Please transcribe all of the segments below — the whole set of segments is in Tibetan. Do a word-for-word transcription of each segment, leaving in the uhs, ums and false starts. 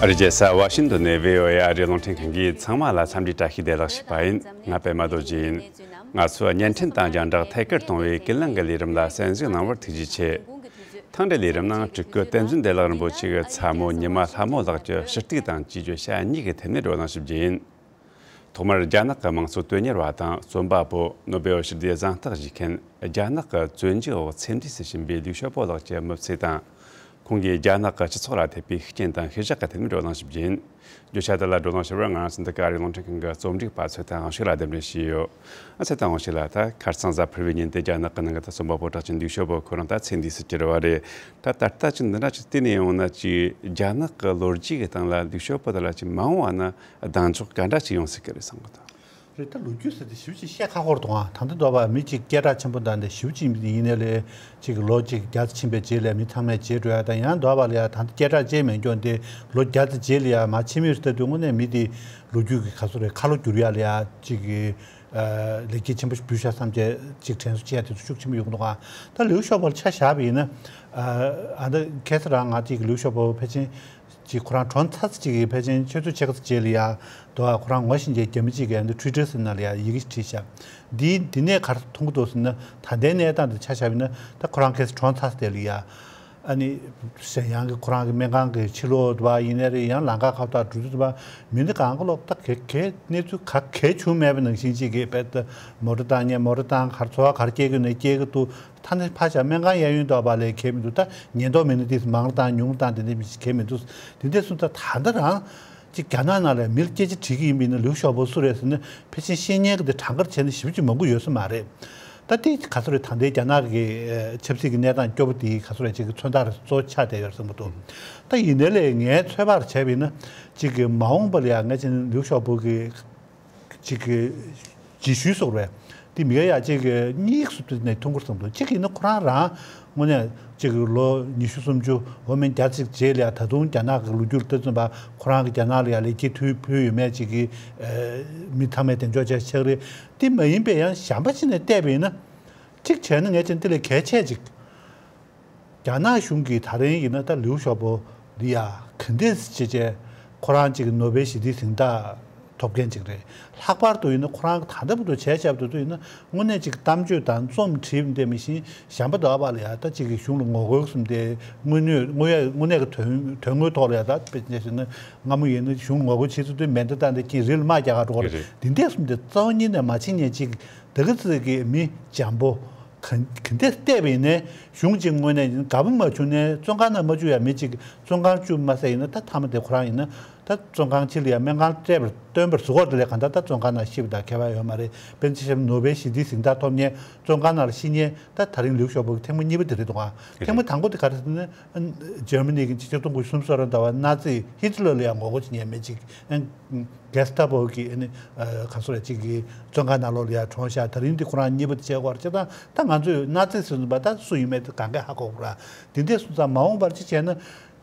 ཨ་རིའི་རྒྱལ་ས་ཝ་ཤིང་ཏོན་ནས་བྷི་ཨོ་ཨེ་ཨ་རིའི་རླུང་འཕྲིན་ཁང་གིས་ཚང་མ་ལ་འཚམས་འདྲིའི་བཀྲ་ཤིས་བདེ་ལེགས་ཞུས་པ་ཡིན། ང་པད་མ་རྡོ་རྗེ་ཡིན། ང་ཚོས་བརྙན་འཕྲིན་དང་རྒྱང་བསྒྲགས་ཐད་ཀར་གཏོང་བའི་ཀུན་གླེང་གི་ལས་རིམ་ལ་གསན་གཟིགས་གནང་བར་ཐུགས་རྗེ་ཆེ། ཐེངས་འདིའི་ལས་རིམ་ནང་སྤྲུལ་སྐུ་བསྟན་འཛིན་བདེ་ལེགས་རིན་པོ་ཆེ་གི་ཚ་མོ་ཉི་མ་ལྷ་མོ་ལགས་ཀྱི་ཕྱིར་བལྟས་དང་བཅས་བརྗོད་བྱ་གཉིས་ཀྱི་ཐད་ནས་བགྲོ་གླེང་ཞུ་རྒྱུ་ཡིན། ཐོག་མར་རྒྱ་ནག་གི་དམངས་གཙོ་དོན་གཉེར་བ་དང་རྩོམ་པ་པོ་ནོ་བེལ་ཞི་བདེའི་གཟེངས་རྟགས་བཞེས་མཁན། རྒྱ་ནག་གི་བཙོན་འཇུག་འོག་འཚེམ་དྲུད་སུ་ཕྱིན་པའི་ལིའུ་ཞའོ་པོ་ལགས་ཀྱི་མི་ཚེ་དང་། ཁོང་གིས་རྒྱ་ནག་གི་སྤྱི་ཚོགས་ལ་ཐེབས་པའི་ཤུགས་རྐྱེན་དང་ཤུལ་བཞག་གི་ཐད་ནས་བགྲོ་གླེང་ཞུ་རྒྱུ་ཡིན། བརྗོད་བྱ་དེ་ལ་བགྲོ་གླེང་ཞུ་བར་ང་རང་ཚོ་འདི་ག་ཨ་རིའི་རླུང་འཕྲིན་ཁང་གི་རྩོམ་སྒྲིག་པ་ཚོ་དང་ཨང་ཞུ་ལགས་གདན་འདྲེན་ཞུས་ཡོད། ཨ་ཚེ་དང་ཨང་ཞུ་ལགས། ད་ཁ་རྩང་གཟའ་ཕུར་བུའི་ཉིན་དེ་རྒྱ་ནག་གི་ནང་གི་ད་རྩོམ་པ་པོ་གྲགས་ཅན་ལིའུ་ཞའོ་པོ་ཁོ་རང་ད་འཚེམ་དུས་སུ་གྱུར་བ་རེད། ད་ད་ལྟ་ཅིག་འདི་འདྲ་ཅིག་བལྟས་ནས་ཡོང་ན་ཅིག་རྒྱ་ནག་གི་ལོ་རྒྱུས་ཀྱི་སྟེང་ལ་ལིའུ་ཞའོ་པོ་དེ་ལ་ཅིག་མ་འོངས་པ་ན་གདེང་འཇོག་ག་འདྲ་ཅིག་ཡོང་སྲིད་ཀྱི་རེད་བསམ་གི་འདུག་རེད། ད་ལོ་རྒྱུས་ཟེར་དེ་ཞེ་པོ་ཅིག་བཤད་ཁག་པོ་རེད་འདུག་ཨ། ད་ལྟ་འདོད་པ་མི་གཅིག་སྐད་གྲགས་ཆེན་པོ་འདྲ་འདི་ཞེ་པོ་ཅིག་ཡིན་ནའི་ལས་ཅིག་ལོ་གཅིག་བརྒྱ་ཙམ་ཕྱིན་པའི་རྗེས་ལ་མི་ཚང་མས་བརྗེད་འགྲོ་ཡ། ད་ཡང་འདོད་པ་ལ་ཡ་ད་ལྟ་སྐད་གྲགས་ཅན་མེད་མཁན་དེ་ལོ་བརྒྱ་ཙམ་རྗེས་ལ་ཡ་མར་ཕྱིན་མི་རེད། ད་དུང་དངོས་གནས་མི་དེ་ལོ་རྒྱུས་ཀྱི་ག་ཚོད་རེད། ཁ་ལོ་བསྒྱུར་ཡ་ལ་ཡ་ཅིག་གི་ལེགས་སྐྱེས་ཆེན་པོ་ཞིག་འབུལ་ཤག་བསམ་བྱས་ཅིག་དྲན་གསོ་བྱེད་ཡ་དེ་ཚོ་ཤུགས་ཆེན་པོ་ཡོང་གི་འདུག་ཨ། ད་ལིའུ་ཞའོ་པོ་ལ་ཆ་བཞག་པ་ཡིན་ན། ཨ་ད་ཁ་སང་རང་ང་ཅིག་ལིའུ་ཞའོ་པོ་ཕལ་ཆེར་ཅིག་ཁོ་རང་གྲོངས་ཚར་ཅིག་གི་ཕལ་ཆེར་ཆུ་ཚོད་ཕྱེད་ཀ་ཙམ་རྗེས་ལ་ཡ་དོ། ཁོ་རང་ངོ་ཤེས་མཁན་རྒྱ་མི་གཅིག་གིས་ཨ་ནི་ཊུ་ཝི་ཊར་ཟེར་ནང་ལ་ཡ་ཡི་གེ་ཞིག་བྲིས་ཤག་འདི་འདི་ནས་ག་རེ་མཐོང་གི་འདུག་ཟེར་ན། ད་ལྟའི་གནས་སྟངས་དེ་ཆ་བཞག་པ་ཡིན་ན་ད་ཁོ་རང་ཁ་སང་གྲོངས་ཚར་དེ་ལ་ཡ། ཨ་ནི་གཞན་ཡང་གི་ཁོ་རང་གི་སྨན་ཁང་གི་ཕྱི་ལོགས་དུ་བ་ཡིན་ནའི་རེད། ཡང་ལམ་ཁ་ཁ་བརྡ་འགྲོ་དུས་དུ་བ་མི་འདི་གང་ག་ལོག་ད་གལ་གལ་གནས་ཚུལ་ག་གལ་བྱུང་མེད་པ་ནང་བཞིན་ཅིག་གིས་དཔེ་ད་མོ་ཊ་བཏང་ཉེ་མོ་ཊ་བཏང་ག་རེ་འཚོ་བ་ག་རེ་སྐྱེལ་དགོས་ནས་སྐྱེལ་གི་འདུག་ད་ནི་ཕར་བཞག་སྨན་ཁང་གཡས་གཡོན་འདུག་པ་ལས་གལ་མི་འདུག་ད་ཉེན་རྟོག་མི་སྣ་དེས་མང་རུ་བཏང་ཉུང་རུ་བཏང་དེ་འདྲ་མི་ཞིག་གལ་མི་འདུག་དེ་འདྲ་སོང་ཙང་ད་ལྟ་རང་ཅིག་རྒྱ་ནག་ནང་ལ་མི་ལ་སྐད་ཆ་དྲིས་ཀྱི་ཡིན་པ་ཡིན་ན་ལིའུ་ཞའོ་པོ་སུ་རེད་ཟེར་ན་ཕལ་ཆེར་ཤེས་མཁན་གྱི་དེ་གྲངས་ཀར་བྱས་ན་ཞེ་པོ་ཅིག་མང་པོ་ཡོད་ས་མ་རེད། ད་དེ་ག་ཚོད་རེད། ད་ལྟའི་རྒྱ་ནག་གི་ཨ་ཆབ་སྲིད་ཀྱི་གནས་སྟངས་སྐྱོ་པོ་དེ་ག་ཚོད་རེད་ཅིག་གི་མཚོན་རྟགས་རེད་གཙོ་བོ་ཆགས་བསྡད་ཡོད་རེད་བསམ་གྱི་འདུག་ད་ཡིན་ནའི་ལས་ངའི་ཚོད་དཔག་བྱས་པ་ཡིན་ན་ཅིག་གི་མ་འོངས་པ་ལ་ཡང་ངས་བྱས་ན་ལིའུ་ཞའོ་པོ་གི་ཅིག་གི་རྗེས་ཤུལ་སོགས་རེད། དེ་མི་ག་ཡ་ཅིག་གི་གཉིས་སུ་བཏུད་ནས་མཐོང་གི་རེད་བསམ་འདུག་གཅིག་ཡིན་ན་ཁོ་རང་རང་དངོས་གནས་ཅིག་གི་ལོ་ཉི་ཤུ་སུམ་ཅུ་འོ་མིན་བརྒྱ་ཅིག་རྗེས་ལ་ཡ་ད་དུང་རྒྱ་ནག་གི་ལོ་རྒྱུས་ལ་ལྟ་ཚུན་པ་ཁོ་རང་གི་རྒྱ་ནག་ལ་ཡ་ལེགས་སྐྱེས་ཕུལ་ཕུལ་ཡོད་མེད་ཅིག་གི་ཨ་མི་ཚང་མས་གདེང་འཇོག་བྱས་ཆགས་རེད། དེ་མ་ཡིན་པའི་ཡང་གཞན་པ་ཅིག་ནས་བལྟས་པ་ཡིན་ན། གཅིག་བྱས་ན་ངས་ཅན་དེ་ལས་གལ་ཆེ་ཅིག་རྒྱ་ནག་གཞུང་གིས་ད་རིང་ཡིན་ན་ད་ལིའུ་ཞའོ་པོ་འདི་ཡ་ག་འདྲས་བྱས་བྱས་ཁོ་རང་ཅིག་ནོ་བེལ་ཞི་བདེའི་གཟེངས་རྟགས་ཐོབ་མཁན་ཅིག་རེད། ལྷག་པར་དུ་ཡིན་ན་ཁོ་རང་གི་ད་ལྟ་བར་དུ་བྱས་བཞག་པ་དེ་ཚོ་ཡིན་ན་དངོས་གནས་ཅིག་གཏམ་བརྗོད་དང་རྩོམ་བྲིས་པ་འདི་མི་ཤེས་གཞན་པ་འདྲ་བ་ལ་ཡ་ད་ཅིག་གི་གཞུང་ལ་ངོ་རྒོལ་གསུམ་དེ་དངོས་གནས་དངོས་ཡ་དངོས་གནས་ཀྱི་དོན་དོན་དངོས་ཐོག་ལ་ཡ་ད་དཔེ་བྱས་ན་སྔ་མོ་ཡིན་ན་གཞུང་ལ་ངོ་རྒོལ་བྱེད་ཚུལ་དེ་མེ་མདའ་བཏང་སྟེ་ཁྱེད་རི་ལ་དམག་རྒྱག་ག་འགྲོ་གི་རེད། འདི་འདྲས་གསུམ་དེ་རྩ་བ་ཉིད་ནས་མ་བྱེད་མཁན་ཅིག་ད་ག་ཚོད་ཀྱི་མི་འཇམ་པོ། ག་ག་འདྲས་བལྟས་པ་ཡིན་ནའི་གཞུང་གཅིག་དངོས་གནས་ཡིན་དགའ་པོ་མ་བྱུང་ནའི་བཙོན་ཁང་ནང་མ་བཅུག་ཡ་མི་གཅིག་བཙོན་ཁང་བཅུག་མ་ཟད་ཡིན་ན་ད་མཐའ་མ་དེ་ཁོ་རང་ཡིན་ན་ད་བཙོན་ཁང་ཕྱི་ལ་ཡ་སྨན་ཁང་སྤྲད་པར་སྟོན་པར་གཟུགས་སྐོར་དེ་ལས་གང་ལྟར་ད་བཙོན་ཁང་ནང་ཤི་བ་དང་ཁྱད་པར་ཡོད་མ་རེད། དཔེར་ན་ཆ་བཞག་ན་ནོ་བེལ་ཞི་བདེའི་གཟེངས་རྟགས་ཐོབ་མཁན་བཙོན་ཁང་ནང་ལ་ཤི་མཁན་ད་ད་རིང་ལིའུ་ཞའོ་པོ་གི་ཐེངས་མ་གཉིས་པ་དེ་རེད་འདུག་ག་ཐེངས་མ་དང་པོ་དེ་ག་རེ་ཟེར་ན་འཇར་མ་ནི་གི་ཆིག་སྟོང་དགུ་བརྒྱ་སུམ་ཅུ་སོ་གྲངས་ཟླ་བ་ནཱ་ཛི་ཧི་ཏི་ལར་ལ་ཡང་ངོ་རྒོལ་བྱེད་མཁན་མི་གཅིག་གེ་སི་ཊ་པོ་གི་ཨ་ནི་ག་སོ་རེད་ཅིག་གི་བཙོན་ཁང་ནང་ལོགས་ལ་ཡང་གྲོངས་ཤག་ད་རིང་འདི་ཁོ་རང་གཉིས་པ་དེ་བྱས་སྐོར་བྱས་ཙང་ད་ང་ཚོས་ནཱ་ཛི་ཟེར་བ་ད་སུ་ཡིན་མེད་དེ་གང་གས་ཧ་གོ་གི་ར། དེ་འདྲས་སོང་ཙང་མ་འོངས་པར་ཅི་བྱས་ན་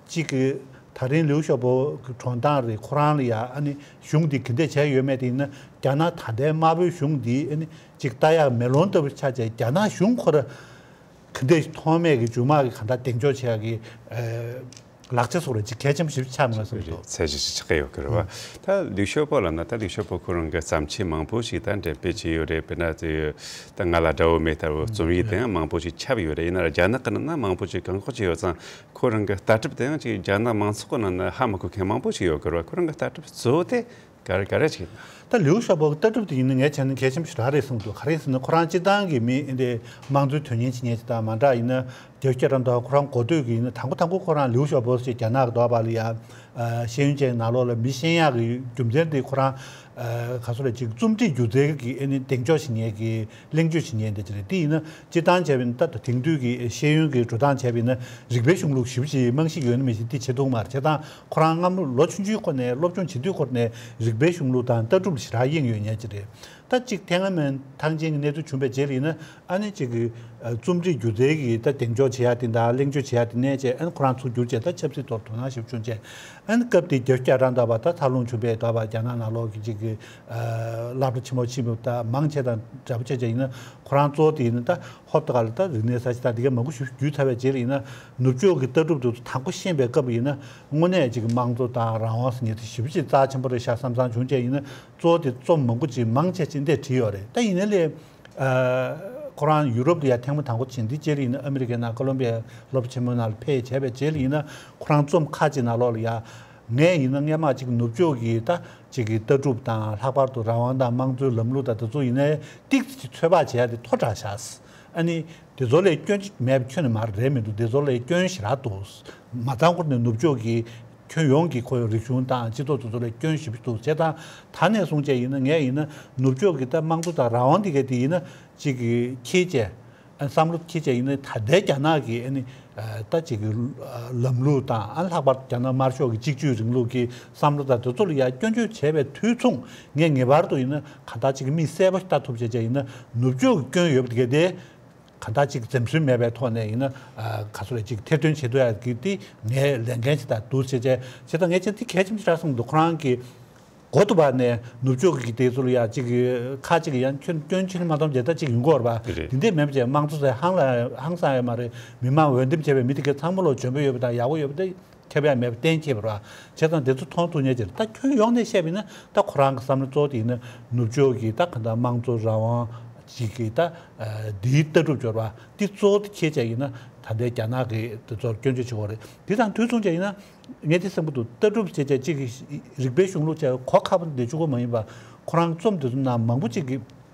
གཅིག་གི་ད་རིང་ལིའུ་ཞའོ་པོ་གི་གྲོངས་སྟངས་རེད། ཁོ་རང་ལ་ཡང་ཨ་ནི་གཞུང་འདི་ག་འདྲས་བྱས་ཡོད་མེད་དེ་ཡིན་ན་རྒྱ་ནག་ད་ལྟའི་དམར་པོའི་གཞུང་འདི་ཨ་ནི་ཅིག་ལྟ་ཡག་མེ་ལོང་ལྟ་བུ་ཆགས་བྱས་རྒྱ་ནག་གཞུང་ཁོ་ར་ག་འདྲས་ཐོགས་མེད་ཀྱི་མཇུག་མ་གི་གང་ལྟར་གདེང་འཇོག་བྱེད་ཡག་གི་ཨ་ལག་ཆ་སོགས་ལ་ཅིག་གལ་ཆེན་པོ་ཞིག་ཆགས་མེད་བསམ་གྱི་འདུག་ཚད་གཞི་ཞིག་ཆགས་ཀྱི་ཡོད་ཀྱི་རེད་བ། ད་ལིའུ་ཞའོ་པོ་ལབ་ན་ད་ལིའུ་ཞའོ་པོ་ཁོ་རང་གི་བརྩམས་ཆོས་མང་པོ་ཞིག་ད་འགྲེམས་སྤེལ་བྱས་ཡོད་རེད། དཔེར་ན་དེ་ད་ང་ལ་དགྲ་བོ་མེད་ལྟ་བུ་རྩོམ་ཡིག་དེ་ཡང་མང་པོ་ཞིག་ཁྱབ་ཡོད་རེད། ཡིན་ན་རྒྱ་ནག་གི་ནང་ན་མང་པོ་ཞིག་བཀག་འགོག་བྱས་ཡོད་ཙང་ཁོ་རང་གི་ལྟ་གྲུབ་དེ་ཡང་ཅིག་རྒྱ་ནག་མང་ཚོགས་ཀྱི་ནང་ན་ཧ་མ་གོ་མཁན་མང་པོ་ཞིག་ཡོད་ཀྱི་རེད་བ། ཁོ་རང་གི་ལྟ་གྲུབ་གཙོ་བོ་དེ་ག་རེ་ག་རེ་ཞིག་ཡིན་ན། ད་ལིའུ་ཞའོ་པོ་གི་ལྟ་གྲུབ་དེ་ཡིན་ན་ངས་བྱས་ན་གལ་ཆེན་པོ་ཞིག་རག་རེད་བསམ་འདུག་ག་རེ་ཟེར་ན་ཁོ་རང་སྤྱིར་བཏང་གི་མི་འདི་དམངས་གཙོའི་དོན་གཉེར་བྱེད་མཁན་ཞིག་དང་མ་འདྲ་ཡིན་ན་རྒྱལ་གཅེས་རང་དང་ཁོ་རང་འགོ་སྟོད་ཀྱི་ཡིན་ན་དང་པོ་དང་པོ་ཁོ་རང་ལིའུ་ཞའོ་པོ་ཞེས་རྒྱ་ནག་གི་འདོགས་པ་ལ་ཡ་ཤེས་ཡོན་ཅན་ནང་ལོགས་ལ་མི་ཤེས་ཡག་གི་རྒྱུ་མཚན་དེ་ཁོ་རང་ག་སོ་རེ་ཅིག་རྩོམ་སྒྲིག་སྒྱུ་རྩལ་གྱི་ཨེ་ནི་གདེང་འཇོག་བྱེད་མཁན་གྱི་གླེང་བརྗོད་བྱེད་མཁན་དེ་ཅིག་རེད། དེ་ཡིན་ན་སྤྱིར་བཏང་བྱས་པ་ཡིན་ན་ད་དེང་དུས་ཀྱི་ཤེས་ཡོན་གྱི་འགྲོ་སྟངས་བྱས་པ་ཡིན་ན་རིག་པའི་གཞུང་ལུགས་ཞེ་པོ་ཅིག་རྨང་གཞི་ཡོད་ན་མེད་ཅིག་དེ་བྱེད་ཐུབ་མ་རེད། བྱས་ཙང་ཁོ་རང་སྔ་མོ་ལོ་ཆུང་ཆུང་སྐོར་ནས་སློབ་སྦྱོང་བྱེད་དུས་སྐོར་ནས་རིག་པའི་གཞུང་ལུགས་དང་ལྟ་གྲུབ་ལ་ཞེ་དྲག་གཡེང་ཡོད་མཁན་ཅིག་རེད། ད་གཅིག་ཐེན་ཨན་མེན་ཐང་ཆེན་གྱི་གནས་ཚུལ་བྱུང་བའི་རྗེས་ལ་ཡིན་ན། ཨ་ནི་གཅིག་གི་ཨ་རྩོམ་སྒྲིག་སྒྱུ་རྩལ་གྱི་ད་གདེང་འཇོག་བྱེད་ཡ་དེ་འདྲ། གླེང་བརྗོད་བྱེད་ཡ་དེ་ནས་བྱས། ཨ་ནི་ཁོ་རང་ཚུར་བསྒྱུར་བྱས། ད་ཆབ་སྲིད་ཐོག་དོ་སྣང་ཞེ་པོ་བྱུང་བྱས། ཨ་ནི་སྐབས་དེའི་བརྒྱད་ཅུ་གྱ་གྲངས་ད་བར་ད་འཚར་ལོངས་བྱུང་བའི་ད་བར་རྒྱ་ནག་ནང་ལོགས་ཀྱི་གཅིག་གི་ཨ་སློབ་གྲྭ་ཆེན་མོ་ཆེན་པོ་ད་མང་ཆེ་དང་འདྲ་པོ་བྱས་བྱས་ཡིན་ན། ཁོ་རང་གཙོ་བོ་དེ་ཡིན་ན་ད་ཧོབ་ཏེ་ག་ལ་ད་རིག་གནས་གསར་བརྗེ་དང་དེ་ག་མང་པོ་ཞིག་བརྒྱུད་ཚར་བའི་རྗེས་ལ་ཡིན་ན། ནུབ་ཕྱོགས་ཀྱི་ལྟ་གྲུབ་དེ་ཚོ་དང་པོ་ཤེས་པའི་སྐབས་ཡིན་ན། དངོས་གནས་ཅིག་དམངས་གཙོ་དང་རང་དབང་ཟེར་མཁན་དེ་ཞེ་པོ་ཅིག་རྩ་ཆེན་པོ་རེད་ཤག་བསམ་བསམ་བྱུང་བྱས་ཡིན་ན། གཙོ་བོ་དེ་རྩོམ་མང་པོ་ཅིག་མང་ཆེ་ཅིག་འདིར་བྲིས་ཡོད་རེད། ད་ཡིན་ནའི་ལས། ཨ། ཁོ་རང་ཡུ་རོབ་ལ་ཡ་ཐེངས་མ་དང་པོ་ཕྱིན། འདིའི་རྗེས་ལ་ཡིན་ན་ཨ་མི་རི་ཀའི་ནང་ཀོ་ལོམ་བི་ཡ་སློབ་གྲྭ་ཆེན་མོའི་ནང་ལ་ཕེབས་བྱས་པའི་རྗེས་ལ་ཡིན་ན། ཁོ་རང་རྩོམ་ཁག་ཅིག་ནང་ལོགས་ལ་ཡ། ངས་ཡིན་ན་སྔས་མ་ཅིག་ནུབ་ཕྱོགས་ཀྱི་ད་ཅིག་གི་ལྟ་གྲུབ་དང་། ལྷག་པར་དུ་རང་དབང་དང་དམངས་གཙོའི་ལམ་ལུགས་དང་དེ་ཚོ་ཡིན་ནའི་ཏིག་ཙམ་ཅིག་ཚོད་དཔག་བྱེད་ཡ་དེ་མཐོ་དྲགས་ཤག། ཨ་ནི་དེ་ཚོ་ལས་སྐྱོན་ཅིག་མེད་པ་ཁྱོན་ནས་མ་རེད་མི་འདུག། དེ་ཚོ་ལས་སྐྱོན་ཞེ་དྲག་འདུག། མ་ཚང་ཁུར་ནས་ནུབ་ཕྱོགས་ཀྱི་ཁྱོན་ཡོངས་ཀྱི་ཁོའི་རིག་གཞུང་དང་སྤྱི་ཚོགས་དེ་ཚོ་ལས་སྐྱོན་ཞེ་པོ་འདུག་བྱས་ཙང་། ད་ནས་བཟུང་བྱས་ཡིན་ན་ངས་ཡིན་ན་ནུབ་ཕྱོགས་ཀྱི་ད་དམངས་གཙོ་དང་རང་དབང་འདི་ག་དེ་ཡིན་ན་ཅིག་གི་འཁྱེར་བྱས། ཨ། བསམ་བློ་འཁྱེར་བྱས་ཡིན་ན། ད་ལྟའི་རྒྱ་ནག་གི་ཨ་ནི་ཨ་ད་ཅིག་གི་ཨ་ལམ་ལུགས་དང་། ཨ། ལྷག་པར་རྒྱ་ནག་དམར་ཤོག་གི་གཅིག་གྱུར་རིང་ལུགས་ཀྱི་བསམ་བློ་དང་དེ་ཚོ་ལ་ཡ་སྐྱོན་བརྗོད་བྱས་པའི་དུས་མཚུངས། ངས་ངེས་པར་དུ་ཡིན་ན་གང་ལྟར་ཅིག་གི་མིག་གསལ་པོ་ཞིག་ལྟ་ཐུབ་བྱས་བྱས་ཡིན་ན། ནུབ་ཕྱོགས་ཀྱི་སྐྱོན་ཡོད་པ་དེ་ག་དེ་གང་ལྟར་ཅིག་འཛེམ་ཟོན་མེད་པའི་ཐོག་ནས་ཡིན་ན། ཨ། ག་ཚོད་རེ་ཅིག་ཐེར་འདོན་བྱེད་ཐུབ་ཡ་གི་དེ་ངའི་ལས་འགན་ཞིག་དང་འདུག་བྱས་བྱས། བྱས་ཙང་ངས་བྱས་ན་དེ་གལ་ཆེན་པོ་ཞིག་རེད་བསམ་འདུག། ཁོ་རང་གི་འགོ་དུ་བར་ནས་ནུབ་ཕྱོགས་ཀྱི་དེ་ཚོ་ལ་ཡ་ཅིག་ཁ་ཅིག་ཡང་སྐྱོན་སྐྱོན་ཆེན་མ་མཐོང་བྱས། ད་ཅིག་ཡོང་གི་ཡོད་རེད་པ། རེད། དེ་འདྲས་མེད་པ་བྱས། དམངས་གཙོ་ཟེར་ཧང་ལ་ཧང་སང་ཡོད་མ་རེད། མི་མང་འོས་འདེམས་བྱས་པའི་མི་དེ་གའི་ཚང་མ་ལོ་འཇོན་པོ་ཡོད་པ་དང་ཡག་པོ་ཡོད་པ་དེ། ཁྱབ་ཡ་མེད་པ་གཏན་འཁེལ་བ་རེད་པ། བྱས་ཙང་དེ་ཚོ་མཐོང་ཐུབ་མཁན་ཅིག་རེད། ད་ཁྱོན་ཡོངས་ནས་བཤད་པ་ཡིན་ན། ད་ཁོ་རང་གི་བསམ་བློ་གཙོ་བོ་དེ་ཡིན་ན་ནུབ་ཕྱོགས་ཀྱི་ད་གང་ལྟར་དམངས་གཙོ་རང་དབང་ཅིག་གི་ད་འདིའི་ལྟ་གྲུབ་སྦྱོར་བ་འདི་གཙོ་བོ་དེ་འཁྱེར་བྱས་ཡིན་ན། ད་ལྟའི་རྒྱ་ནག་གི་དེ་ཚོར་སྐྱོན་བརྗོད་བྱེད་དགོས་རེད། དེ་དང་དུས་མཚུངས་བྱས་ཡིན་ན། ངས་དེ་བསམ་གྱི་འདུག། ལྟ་གྲུབ་བྱས་བྱས་ཅིག་གི་རིག་པའི་གཞུང་ལུགས་བྱས་གོ་ཁ་པོ་འདི་གཅིག་པོ་མ་ཡིན་པ། ཁོ་རང་རྩོམ་དེ་ཚོ་ནང་མང་པོ་ཅིག་གི་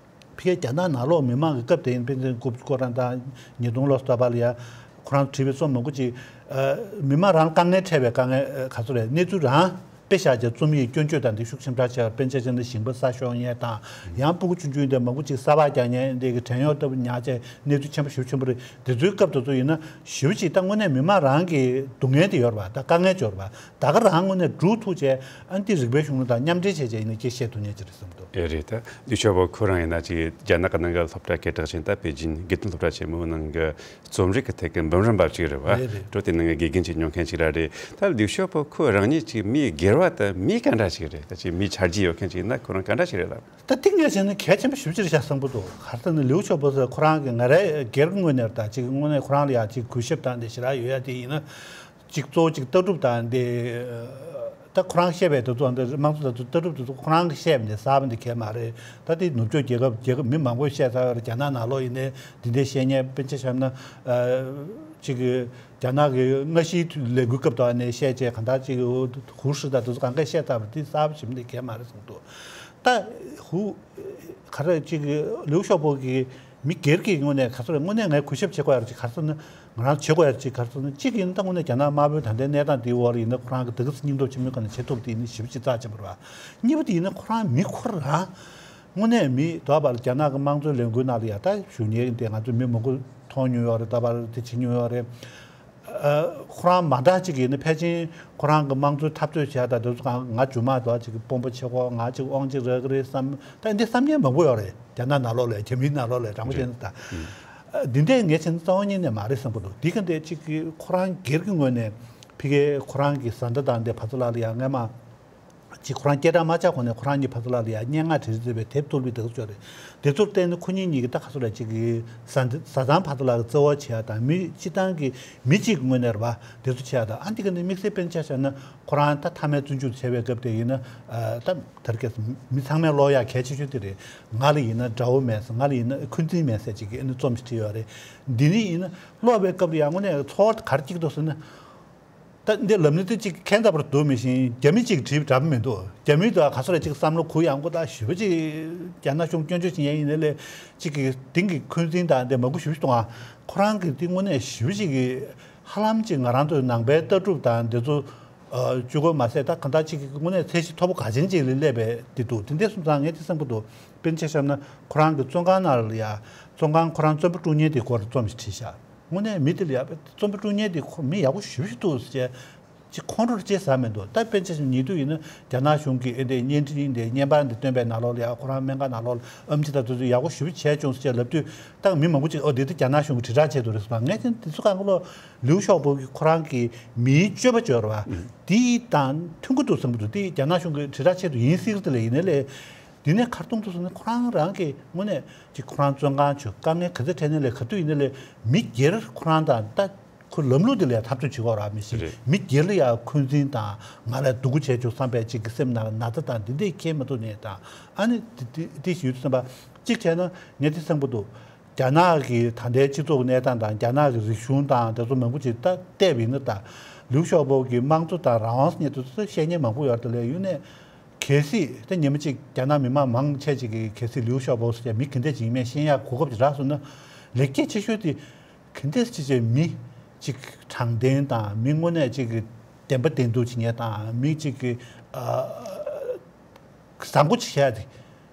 ཕ་གིའི་རྒྱ་ནག་ནང་ལོགས་མི་མང་གི་སྐབས་དེ་ཡིན། ཕན་ཚུན་དགུ་བཅུ་གོ་གྲངས་དང་ཉིས་སྟོང་ལོ་ཙཱ་བ་ལ་ཡ། ཁོ་རང་བྲིས་པའི་རྩོམ་མང་པོ་ཅིག། ཨ། མི་མང་རང་དཀའ་ངལ་འཕྲད་པའི་དཀའ་ངལ། ཨ། ག་ཚོད་རེད། གནས་ཚུལ་རང་དཔེ་བཞག་བྱས་རྩོམ་ཡིག་སྐྱོན་བརྗོད་དང་འདི་ཤུགས་ཆེན་པོ་བྱས། དཔེར་ན་ཆ་བཞག་ན་ཞིང་པ་ས་ཤོར་མཁན་དང་། ཡང་ཕྲུ་གུ་ཆུང་ཆུང་དེ་མང་པོ་ཅིག་ས་ཕག་རྒྱག་མཁན་དེ་གི་བྲན་གཡོག་ལྟ་བུ་ཉར་བྱས། གནས་ཚུལ་ཆེན་པོ་ཞེ་པོ་ཆེན་པོ་རེད། དེ་ཚོའི་སྐབས་དེ་ཚོ་ཡིན་ན་ཞེ་པོ་ཅིག་ད་དངོས་གནས་མི་མང་རང་གི་སྡུག་བསྔལ་དེ་ཡོད་རེད་པ། ད་དཀའ་ངལ་ཅིག་ཡོད་རེད་པ། ད་ག་རང་དངོས་གནས་སྒྲུག་ཐུབ་བྱས། ཨ་ནི་དེ་རིག་པའི་གཞུང་ལུགས་དང་མཉམ་འབྲེལ་བྱས་བྱས་ཡིན་ན་སྐད་བཤད་ཐུབ་མཁན་ཅིག་རེད་བསམ་གྱི་འདུག། ཨེ་རེད། ད་ལིའུ་ཞའོ་པོ་ཁོ་རང་ཡིན་ན་ཅིག་རྒྱ་ནག་གི་ནང་གི་སློབ་གྲྭ་སྐད་གྲགས་ཅན་ད་པེ་ཅིན་དགེ་ལྡན་སློབ་གྲྭ་ཆེན་མོའི་ནང་གི་རྩོམ་རིག་གི་ཐད་ཀྱི་འབུམ་རམས་པ་ཅིག་རེད་པ། རེད་རེད། འགྲོ་དེ་ནང་གི་དགེ་རྒན་ཅིག་མྱོང་མཁན་ཅིག་ར་རེད། ད་ལིའུ་ཞའོ་པོ་ཁོ་རང་ཉིད་ཅིག་མིའི་སྒེར་བ་དང་མི་ག་འདྲ་ཅིག་རེད། ད་ཅིག་མི་ཆ་རྒྱུས་ཡོད་མཁན་ཅིག་ཡིན་ན་ཁོ་རང་ག་འདྲ་ཅིག་རེད་ལབ། ད་ཏིག་ངས་བྱས་ན་གལ་ཆེན་པོ་ཞེ་པོ་ཅིག་རེད་ཤག་བསམ་གྱི་འདུག། ག་རེ་ཟེར་ན་ལིའུ་ཞའོ་པོ་ཟེར་ཁོ་རང་གི་ང་རའི་སྒེར་གྱི་ངོས་ནས་རེད། ད་ཅིག་དངོས་གནས་ཁོ་རང་ལ་ཡ་ཅིག་གུས་ཞབས་དང་དེ་ཞེ་དྲག་ཡོད་ཡ་དེ་ཡིན་ན། ཅིག་གཙོ་བོ་ཅིག་ལྟ་གྲུབ་དང་དེ། ད་ཁོ་རང་བཤད་པའི་དེ་ཚོ་འདི་དམངས་གཙོ་དང་ལྟ་གྲུབ་དེ་ཚོ་ཁོ་རང་གིས་བཤད་པ་འདི་གསར་པ་འདི་གས་མ་རེད། ད་དེ་ནུབ་ཕྱོགས་རྒྱལ་ཁབ་རྒྱལ་ཁབ་མི་མང་པོས་བཤད་ཚར་བ་རེད། རྒྱ་ནག་ནང་ལོགས་ཡིན་ནའི་འདི་འདྲའི་བཤད་མཁན། དཔེར་ན་ཆ་བཞག་ན། ཨ། ཅིག་རྒྱ་ནག་གི་སྔ་ཕྱིའི་ལས་འགུལ་སྐབས་དུ་ནས་བཤད་བྱས། གང་ལྟར་ཅིག་ཧུའུ་ཧྲི་དང་དེ་ཚོ་གང་གས་བཤད་ཚར་བ་རེད། དེ་གསར་པ་ཞིག་འདི་གས་མ་རེད་བསམ་གྱི་འདུག། ད་ཧུའུ། ག་རེ་ཅིག་ལིའུ་ཞའོ་པོ་གི་མི་སྒེར་གྱི་ངོས་ནས་ག་ཚོད་རེད། དངོས་གནས་ངས་གུས་ཞབས་བྱེད་དགོས་ཡ་རེད། ཅིག་ག་རེ་ཟེར་ན། ང་རང་བྱེད་དགོས་ཡ་ཅིག་ག་རེ་ཟེར་ན། གཅིག་ཡིན་ན་ད་དངོས་གནས་རྒྱ་ནག་དམར་པོའི་ད་ལྟའི་གནས་སྟངས་འདིའི་འོག་ལ་ཡིན་ན་ཁོ་རང་གི་ད་ག་ཚོད་སྙིང་སྟོབས་ཆེན་པོའི་སྒང་ནས་བྱེད་ཐུབ་པ་དེ་ཡིན་ན་ཞེ་པོ་ཅིག་རྩ་ཆེན་པོ་རེད་པ། གཉིས་པ་དེ་ཡིན་ན་ཁོ་རང་མི་ཁོ་རང་དངོས་གནས་མི་ད་བར་རྒྱ་ནག་གི་དམངས་གཙོའི་ལས་འགུལ་ནང་ལ་ཡ་ད་ཞུགས་མཁན་དེ་ང་ཚོས་མི་མང་པོ་མཐོང་མྱོང་ཡོད་རེད། ད་བར་དེ་བྱེད་མྱོང་ཡོད་རེད། ཨ། ཁོ་རང་མ་འདྲ་ཅིག་ཡིན་ན་ཕལ་ཆེར་ཁོ་རང་གི་དམངས་གཙོའི་འཐབ་རྩོད་བྱེད་ཡ་ད་དེ་ཚོ་གང་། ང་རྗེས་མ་ད་ཅིག་དཔོན་པོ་བྱེད་དགོས། ང་ཅིག་དབང་ཅིག་རག་གི་རེད་བསམ། ད་འདི་བསམ་མཁན་མང་པོ་ཡོད་རེད། རྒྱ་ནག་ནང་ལོགས་ལ། རྒྱ་མིའི་ནང་ལོགས་ལ་དྲང་པོ་བཤད་ན། ད་འདི་འདྲས་ངས་བྱས་ན་རྩ་བ་ཉིད་ནས་མ་རེད་བསམ་གྱི་འདུག། འདི་ག་འདྲས་ཅིག་གི་ཁོ་རང་སྒེར་གྱི་ངོས་ནས་ཕ་གིའི་ཁོ་རང་གི་བཟའ་ཟླ་དང་དེ་ཕར་ཚུར་ལ་ལ་ཡ་སྔས་མ་ཅིག་ཁོ་རང་སྐད་གྲགས་མ་ཆགས་གོང་ནས་ཁོ་རང་གཉིས་ཕར་ཚུར་ལ་ལ་ཡ་སྙན་ངག་བྲིས་བྲིས་པའི་དེབ་ཐོར་བུ་དེ་ཚོ་ཡོད་རེད། དེ་ཚོར་བལྟས་ན་ཁོ་གཉིས་གཉིས་ཀྱིས་ད་ག་ཚོད་རེད། ཅིག་གི་བཟའ་ཟླ་བཟའ་ཚང་ཕར་ཚུར་ལ་བརྩེ་བ་བྱེད་ཡ་དང་། མི་སྤྱི་བཏང་གི་མི་གཅིག་གི་ངོས་ནས་རེད་པ། དེ་ཚོ་བྱེད་ཡ་དང་། ཨ། འདི་ག་འདྲས་དམིགས་བསལ་དཔེར་ན་ཆ་བཞག་ན་ཁོ་རང་ད་མཐའ་མའི་བཙོན་འཇུག་བྱས་པའི་སྐབས་དེ་ཡིན་ན། ཨ། ད་དེར་སྐད་མི་ཚང་མས་ཀློག་ཡ་གལ་ཆེ་ཤོས་དེ་རེད། ང་ལ་ཡིན་ན་དགྲ་བོ་མེད་ཟེར། ང་ལ་ཡིན་ན་འཁོན་འཛིན་མེད་ཟེར་ཅིག་གི་ཨ་ནི་རྩོམ་ཞིག་བྲིས་ཡོད་རེད། འདི་ནི་ཡིན་ན་ཀློག་པའི་སྐབས་ལ་ཡང་དངོས་གནས་ཚོར་བ་ག་རེ་སྐྱེ་གི་འདུག་ཟེར་ན། ད་འདི་ལབ་ན་དེ་ཅིག་ཁྱད་མཚར་པོ་འདུག་མི་ཤེས། རྒྱ་མི་ཅིག་བྲིས་པ་འདྲ་པོ་མི་འདུག། རྒྱ་མི་དང་ག་ཚོད་རེ་ཅིག་བསམ་བློ་གུ་ཡངས་པོ་དང་ཞེ་པོ་ཅིག་རྒྱ་ནག་གཞུང་སྐྱོན་བརྗོད་བྱེད་མཁན་ཡིན་ནའི་ལས། ཅིག་གི་དེང་གི་འཁོན་འཛིན་དང་དེ་མང་པོ་ཞེ་པོ་ཅིག་གཏོང་ཨ། ཁོ་རང་གི་དེ་དངོས་གནས་ཞེ་པོ་ཅིག་གི་ཧ་ལམ་ཅིག་ང་རང་ཚོའི་ནང་པའི་ལྟ་གྲུབ་དང་དེ་ཚོ་ཨ་གཅིག་པོ་མ་ཟད། ད་གང་ལྟར་ཅིག་གི་དངོས་གནས་ཚད་གཞི་མཐོ་པོ་ག་ཅན་ཅིག་ལ་སླེབས་པའི་དེ་འདུག། དེ་འདྲས་སོང་ཙང་ངས་དེ་བསམ་གྱི་འདུག། དཔེར་ན་ཆ་བཞག་ན་ཁོ་རང་གི་བཙོན་ཁང་ནང་ལ་ཡ། བཙོན་ཁང་ཁོ་རང་བཙོན་པ་དཀྲུག་མཁན་དེའི་སྐོར་རྩོམ་ཞིག་བྲིས་ཤག། དངོས་གནས་མི་དེ་ལ་ཡ་བཙོན་པ་དཀྲུག་མཁན་དེ་ཁོ་མི་ཡག་པོ་ཞེ་པོ་ཅིག་འདུག་ཟེར་བྱས། ཅིག་ཁོང་ཁྲོ་ཅེས་ཟ་མི་འདུག་ད་དཔེར་ཆ་བཞག་ཉེ་དུས་ཡིན་ན་རྒྱ་ནག་གཞུང་གིས་ཨེ་འདྲའི་བརྙན་འཕྲིན་དེ་བརྙན་པར་འདི་བཏོན་པའི་ནང་ལོགས་ལ་ཡང་ཁོ་རང་སྨན་ཁང་ནང་ལོགས་ལ་ཨེམ་ཆི་དང་དེ་ཚོ་ཡག་པོ་ཞེ་པོ་བྱས་བྱུང་ཟེར་ལབ་དུས། ད་མི་མང་པོ་ཅིག་ཨོ་འདི་ད་རྒྱ་ནག་གཞུང་གི་དྲིལ་བསྒྲགས་ཆེད་དུ་རེད་ཟེར་བ། ངས་ཀྱང་དེ་ཚོ་གང་ག་ལོ་ལིའུ་ཞའོ་པོ་གི་ཁོ་རང་གི་མིའི་སྤྱོད་པ་སྦྱོར་བ་དེ་དང་མཐུན་གྱི་འདུག་བསམ་གྱི་འདུག་དེ་རྒྱ་ནག་གཞུང་གི་དྲིལ་བསྒྲགས་ཆེད་དུ་ཡིན་སྲིད་ཀྱི་རེད་དེ་ལས། ཡིན་ནའི་ལས་དེ་ནས་ཁར་གཏོང་དུ་སོང་ནས་ཁོ་རང་རང་གི་དངོས་གནས་ཅིག་ཁོ་རང་བཙོན་ཁང་བྱོས། དཀའ་ངལ་ག་ཚོད་འཕྲད་ནའི་ལས་ག་དུས་ཡིན་ནའི་ལས་མི་སྒེར་ཁོ་རང་དང་ད། ཁོ་ལམ་ལུགས་དེ་ལ་ཡང་འཐབ་རྩོད་བྱེད་དགོས་ར། མི་ཤེས། རེད། མི་སྒེར་ལ་ཡང་འཁོན་འཛིན་དང་ང་ལ་སྡུག་པོ་བྱས་བྱུང་བསམ་པའི་ཅིག་གི་སེམས་ནང་ན་ཚ་དང་འདི་འདྲས་ཁྱེར་མ་ཐུབ་ནས་དང་། ཨ་ནི་དེ་དེ་དེ་ཞིག་ཡོད་དུས་ཙམ་པ་གཅིག་བྱས་ན་ངས་དེ་བསམ་གྱི་འདུག་རྒྱ་ནག་གི་ད་ལྟའི་སྤྱི་ཚོགས་ཀྱི་གནས་སྟངས་དང་རྒྱ་ནག་གི་རིག་གཞུང་དང་དེ་ཚོ་མང་པོ་ཅིག་ད་བལྟས་པ་ཡིན་ན། ད་ལིའུ་ཞའོ་པོ་གི་དམངས་གཙོ་དང་རང་དབང་སྙད་དུ་བཤད་མཁན་མང་པོ་ཡོད་རེད། དེ་ལས་ཡོད་ནས་གལ་སྲིད་ད་ཉི་མ་གཅིག་རྒྱ་ནག་མི་མང་མང་ཆེ་ཅིག་གིས་གལ་སྲིད་ལིའུ་ཞའོ་པོ་ཟེར་མཁན་མི་ག་འདྲས་ཅིག་ཡིན་མིན་ཤེས་ཡག་གོ་སྐབས་ཅིག་རག་སོང་ན། ལེགས་སྐྱེས་ཆེ་ཤོས་དེ་ག་འདྲས་ཅིག་བྱས་མི་ཅིག་དྲང་བདེན་དང་མི་དངོས་གནས་ཅིག་གི་བདེན་པ་བདེན་ཐུབ་བྱེད་མཁན་དང་མི་ཅིག་གི་ཨ་བཟང་པོ་ཅིག་བྱས་ཏེ་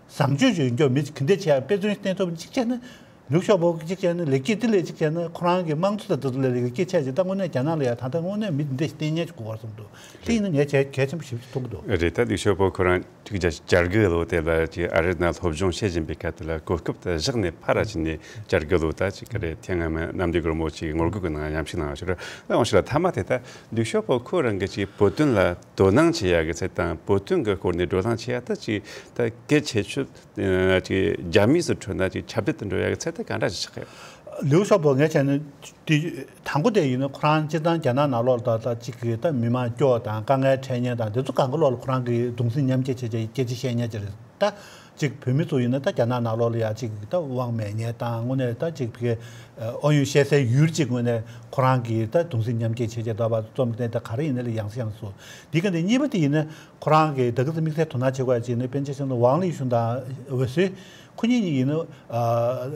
བཟང་སྤྱོད་ཅིག་ཡོད་མཁན་མི་ཅིག་ག་འདྲས་བྱས་དཔེ་མཚོན་བསྟན་ཐུབ་ཅིག་བྱས་ན། ལིའུ་ཞའོ་པོ་གཅིག་བྱས་ན་ལེགས་སྐྱེས། དེ་ལས་གཅིག་བྱས་ན་ཁོ་རང་གི་དམངས་གཙོ་དང་དེ་ཚོ་ལས་ལེགས་སྐྱེས་ཆེ་ཅིག་ད་དངོས་གནས་རྒྱ་ནག་ལ་ཡང་ད་ལྟ་དངོས་གནས་མི་འདི་འདྲ་ཞིག་བསྟེན་མཁན་ཞིག་དགོས་པར་བསམ་འདུག་དེ་ཡིན་ན་ངས་གལ་གལ་ཆེན་པོ་ཞིག་མཐོང་གི་འདུག་རེད། ད་ལིའུ་ཞའོ་པོ་ཁོ་རང་དྲུག་བརྒྱ་བརྒྱད་ཅུ་ལོ་དེ་ལ་ཅིག་ཨ་རིའི་ནང་སློབ་སྦྱོང་བྱེད་བཞིན་པའི་སྐབས་དེ་ལ་གོ་སྐབས་དེ་བཞག་ནས་ཕར་ཕྱིན་ནས་བརྒྱད་ཅུ་ལོ་ད་ཅིག་ག་རེ་ཐེངས་སྔ་མ་གནམ་བདེ་སྒོ་མོ་ཅིག་ངོ་རྒོལ་གྱི་ནང་ཡང་ཞིག་གནང་བ་ཞིག་རེད། ད་འོང་ཞིག་ལ་མཐའ་མ་དེ་ད་ལིའུ་ཞའོ་པོ་ཁོ་རང་གི་ཅིག་བོད་དོན་ལ་དོ་སྣང་བྱེད་ཡག་གི་ཚད་དང་བོད་དོན་གྱི་སྐོར་ནས་བགྲོ་གླེང་བྱེད་ཡག་ད་ཅིག་ད་གལ་ཆེ་ཤོས། ཅིག་རྒྱ་མིའི་སུ་ཁྲོད་ན་ཅིག་ཁྱབ་གདལ་དུ་འགྲོ་ཡག་གི་ཚད་ད་ག་འདྲ་ཞིག་ཆགས་ཡོད། ལིའུ་ཞའོ་པོ་ངས་བྱས་ན་དེ་དང་པོ་དེ་ཡིན་ན་ཁོ་རང་སྤྱིར་བཏང་རྒྱ་ནག་ནང་ལོགས་ལ་ད་ཅིག་གི་ད་མི་མང་སྐྱོ་བ་དང་དཀའ་ངལ་འཕྲད་མཁན་དང་དེ་ཚོ་གང་ག་ལོགས་ལ་ཁོ་རང་གི་གདུང་སེམས་མཉམ་སྐྱེད་བྱེད་བྱེད་སྐད་ཆ་བཤད་མཁན་ཅིག་རེད། ད་ཅིག་བོད་མི་ཚོ་ཡིན་ན་ད་རྒྱ་ནག་ནང་ལོགས་ལ་ཡ་ཅིག་ད་དབང་མེད་མཁན་དང་དངོས་གནས་ད་ཅིག་གི་ཨ་ཨོ་ཡོན་བཤད་སའི་ཡུལ་ཅིག་དངོས་གནས་ཁོ་རང་གི་ད་གདུང་སེམས་མཉམ་སྐྱེད་བྱེད་བྱེད་ད་བ་རྩོམ་བསྟན་ད་ག་རེ་ཡིན་ན་ལ་ཡང་སེ་ཡང་སུ་འདི་ག་འདི་གཉིས་པ་དེ་ཡིན་ན། ཁོ་རང་གིས་ད་ག་ཚོད་དམིགས་བསལ་དོ་སྣང་བྱེད་དགོས་ཡ་ཅིག་ནི་དཔེར་ན་ཆ་བཞག་ན་ཝང་ལི་ཞུན་དང་འོད་ཟེར་ཁོ་གཉིས་གཉིས་ཡིན་ན། ཨ་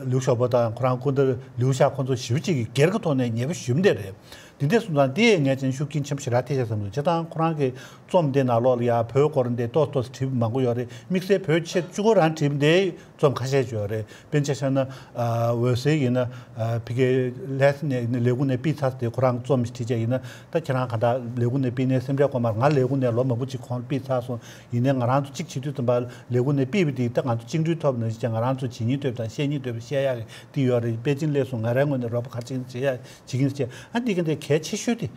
ལིའུ་ཞའོ་པོ་དང་ཁོ་རང་སྐུ་ཟླ་ལིའུ་ཞའོ་ཁོ་ཚོ་ཞེ་པོ་ཅིག་གི་སྒེར་གྱི་ཐོག་ནས་ཉེ་པོ་ཞེ་པོ་འདི་རེད། འདི་འདྲ་སོང་ཙང་འདི་ཡས་ངས་ཅན་ཤུགས་རྐྱེན་ཆེན་པོ་ཞེ་དྲག་ཐེབས་ཤག་བསམ་འདུག་བྱས་ཙང་ཁོ་རང་གི་རྩོམ་འདི་ནང་ལོགས་ལ་ཡ་བོད་སྐོར་འདི་ཏོག་ཏོག་བྲིས་མང་པོ་ཡོད་རེད། དམིགས་བསལ་བོད་ཆེད་གཅིག་པོ་རང་བྲིས་འདི་རྩོམ་ཁ་ཤས་ཅིག་ཡོད་རེད། དཔེར་ན་ཆ་བཞག་ན་ཨ་འོད་ཟེར་ཡིན་ན་ཨ་ཕ་གིའི་ལས་ནས་ལས་ཁུངས་ནས་ཕུད་ཚར་ཏེ་ཁོ་རང་རྩོམ་ཞིག་བྲིས་བྱས་ཡིན་ན། ད་ཁྱེད་རང་ག་ད་ལས་ཁུངས་ནས་ཕུད་ནས་སེམས་ཁྲལ་གོ་མ་རེད། ང་ལས་ཁུངས་ནས་ལོ་མང་པོ་ཅིག་གོང་ཕུད་ཚར་སོང་། ཡིན་ནའི་ང་རང་ཚོ་གཅིག་བྱེད་དུས་ཙམ་པ་ལས་ཁུངས་ནས་ཕུད་པ་དེ་ད་ང་ཚོ་བཅིངས་འགྲོལ་ཐོབ་ན་ཅིག་ང་རང་ཚོ་བྱེད་སྙིང་འདོད་དང་བཤད་སྙིང་འདོད་བཤད་ཡག་གི་དེ་ཡོད་རེད། པེ་ཅིང་སླེབས་སོང་། ང་རའི་ངོས་ནས་རོགས་པ་ག་རེ་བྱེད་ཀྱི་ཡིན་བྱེད་ཡག་བྱེད་ཀྱི་ཡིན་ཟེར། ཨ་འདི་ག་འདི་གལ་ཆེ་ཤོས་དེ།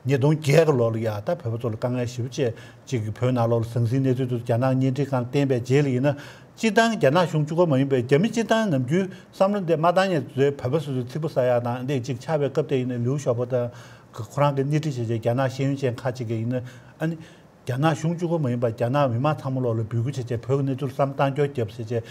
ཉིས་སྟོང་བརྒྱད་གི་ལོ་ལ་ཡ་ད་བོད་པ་ཚོ་ལ་དཀའ་ངལ་ཞེ་པོ་ཅིག་ཅིག་བོད་ནང་ལོགས་ལ་ཟང་ཟིང་གནས་ཚུལ་དེ་ཚོ་རྒྱ་ནག་བརྙན་འཕྲིན་ཁང་བསྟན་པའི་རྗེས་ལ་ཡིན་ན། སྤྱིར་བཏང་རྒྱ་ནག་གཞུང་གཅིག་པོ་མ་ཡིན་པའི་རྒྱ་མི་སྤྱིར་བཏང་ནམ་རྒྱུན་བསམ་བློ་འདི་མ་བཏང་ཉེ་ཚོས་བོད་པ་སོ་སོའི་ཚིག་པ་ཟ་ཡག་དང་འདི་ཅིག་ཆགས་པའི་སྐབས་དེ་ཡིན་ན། ལིའུ་ཞའོ་པོ་དང་ཁོ་རང་གི་སྣེ་ཁྲིད་བྱས་བྱས་རྒྱ་ནག་ཤེས་ཡོན་ཅན་ཁག་ཅིག་གིས་ཡིན་ན། ཨ་ནི་རྒྱ་ནག་གཞུང་གཅིག་པོ་མ་ཡིན་པར་རྒྱ་ནག་མི་མང་ཚང་མ་ལོགས་ལ་འབོད་སྐུལ་བྱས་བྱས་བོད་ཀྱི་གནས་ཚུལ་བསམ་བློ་བཏང་སྐྱོར་བརྒྱབ་བྱས་བྱས།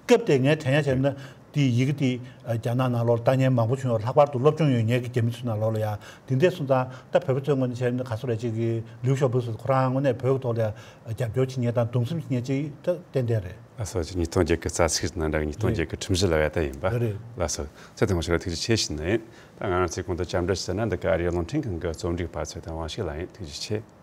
སྐབས་དེ་ངས་དྲན་ཡ་བྱས་ན་དེའི་ཡི་གེ་དེ་རྒྱ་ནག་ནང་ལོགས་ལ་ལྟ་མཁན་མང་པོ་བྱུང་ཡོད། ལྷག་པར་དུ་སློབ་སྦྱོང་ཡོད་མཁན་གྱི་རྒྱ་མི་ཚོའི་ནང་ལོགས་ལ་ཡ། དེ་འདྲ་སོང་ཙང་ད་བོད་པ་ཚོའི་ངོས་ནས་བྱས་ན་ག་ཚོད་རེད། ཅིག་གི་ལིའུ་ཞའོ་པོ་ཚོ་ཁོ་རང་ངོས་ནས་བོད་ཀྱི་ཐོག་ལ་ཡ་རྒྱབ་སྐྱོར་བྱེད་མཁན་དང་གདུང་སེམས་བྱེད་མཁན་ཅིག་ད་ཏན་ཏན་རེད། ལགས་སོ། ཉིས་སྟོང་བརྒྱད་ཀྱི་རྩ་ཚིག་དང་འདྲ་བའི་ཉིས་སྟོང་བརྒྱད་ཀྱི་ཁྲིམས་གཞི་ལ་ཡ་ད་ཡིན་པ། རེད། ལགས་སོ། ཚེ་ཐུང་བ་ཞིག་ལ་ཐུགས་རྗེ་ཆེ་ཞུ་ནི་ཡིན། ད་ང་རང་ཚོའི་གོང་དུ་བཅར་འདྲི་ཞུས་ན་འདི་ག་ཨ་རིའི་རླུང་འཕྲིན་ཁང་གི་རྩོམ་སྒྲིག་པ་ཚོ་དང་དབང་ཕྱུག་ལགས་ཡིན། ཐུགས་རྗེ་ཆེ།